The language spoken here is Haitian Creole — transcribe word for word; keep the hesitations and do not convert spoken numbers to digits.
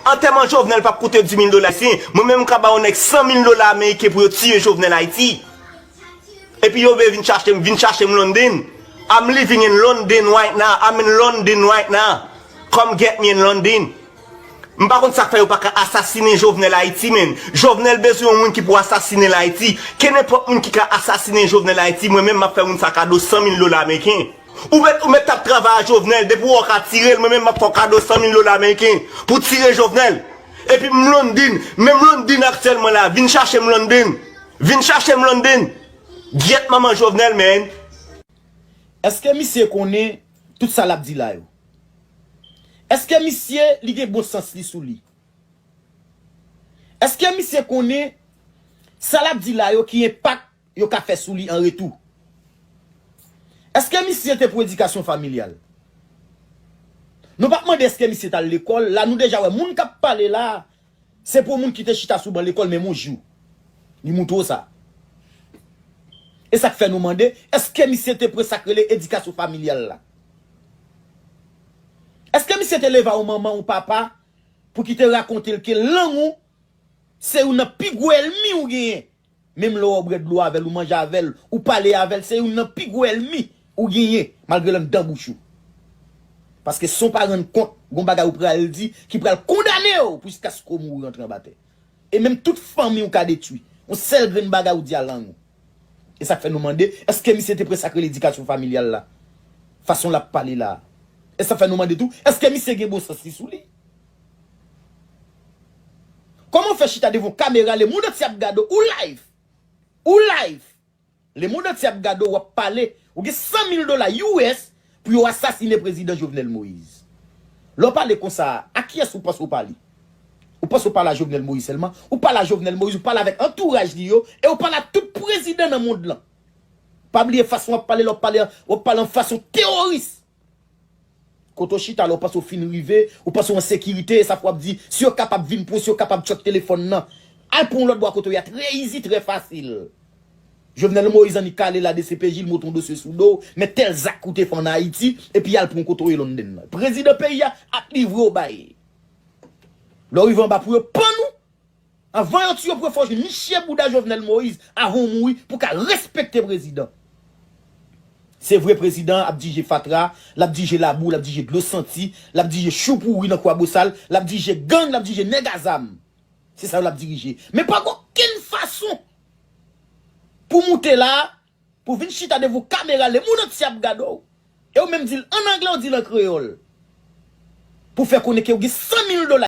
Antèman Jovenel p ap koute dis mil dola ayisyen. Mwen menm m ka ba yon nèg san mil dola ameriken pou yo tiye Jovenel Ayiti. Epi yo vle vin chache m, vin chache m London. I'm living in London right now. I'm in London right now. Come get me in London. M pa konn sa k fè yo pa ka asasinen Jovenel Ayiti, men. Jovenel bezwen yon moun ki pou asasinen l Ayiti. Kenenpòt moun ki ka asasinen Jovenel Ayiti, mwen menm m ap fè moun sa kado san mil dola ameriken. Ou mèt, ou mèt t ap travay a Jovenel, depi w wè w ka tire l, mwen menm m ap fè w kado san mil dola ameriken pou tire Jovenel. Epi m London, menm London aktyèlman la, vin chache m London. Vin chache m London. Gyèt manman Jovenel, man. Èske misye konnen tout sa l ap di la yo? Èske misye li gen bon sans li sou li? Èske misye konnen sa l ap di la yo ki enpak yo ka fè sou li an retou? Èske misye te pou edikasyon familyal? Nou p ap mande èske misye t al lekòl, la nou deja wè moun k ap pale la, se pou moun ki te chita sou ban lekòl menm yon jou. Li montre w sa. E sa k fè nou mande, èske misye te pran sa k rele edikasyon familyal la? Èske misye te leve a yon manman, yon papa, pou ki te rakonte l ke lang ou se youn nan pi gwo ènmi ou genyen? Menm lè w bwè dlo avè l, ou manje avè l, ou pale avè l, se youn nan pi gwo ènmi ou genyen, malgre l anndan bouch ou. Paske san w pa rann kont, gon bagay ou pral di ki pral kondane w pou jiskaske w mouri antre anba tè. E menm tout fanmi w ka detwi. Yon sèl grenn bagay ou di a lang ou. E sa k fè nou mande, èske misye te pran sa k rele edikasyon familyal la? Fason l ap pale la. E sa k fè nou mande tou, èske misye gen bon sans li sou li? Kòman w fè chita devan yon kamera, lemonn antye ap gade w, ou live? Ou live? Lemonn antye ap gade w, w ap pale, ou gen san mil dola U S pou yo asasinen prezidan Jovenel Moïse. Lè w pale konsa, a kiyès ou panse w pale? Ou panse w pale a Jovenel Moïse sèlman? Ou pale a Jovenel Moïse, ou pale avèk antouraj li yo, e ou pale a tout prezidan nan mond lan. Pa bliye fason w ap pale, lè w ap pale, w ap pale an fason teworis. Kote w chita la, ou panse w fin rive, ou panse w an sekirite, e sa fè w ap di, si yo kapab vin pran w, si yo kapab tchòk telefòn nan, al pran yon lòt bò kote w ye a, trè izi, trè fasil. Jovenel Moïse annik ale la D C P J, l monte yon dosye sou do w, men tèl zak ou te fè ann Ayiti, epi y al pran w kote w ye London nan. Prezidan peyi a ap livre w bay. Lè w rive anba pou yo pann ou, anvan yo tiye w pou yo fè w jwenn niche bouda Jovenel Moïse avan w mouri pou w ka respekte prezidan. Se vre prezidan ap dirije fatra, l ap dirije labou, l ap dirije dlo santi, l ap dirije chou pouri nan Kwabosal, l ap dirije gang, l ap dirije nèg a zam. Se sa yo l ap dirije. Men pa gen okenn fason pou moute la, pou vin chita devan yon kamera, lemonn antye ap gade w. E w menm di l ann anglè, w di l an kreyòl. Pou fè konnen ke w gen san mil dola.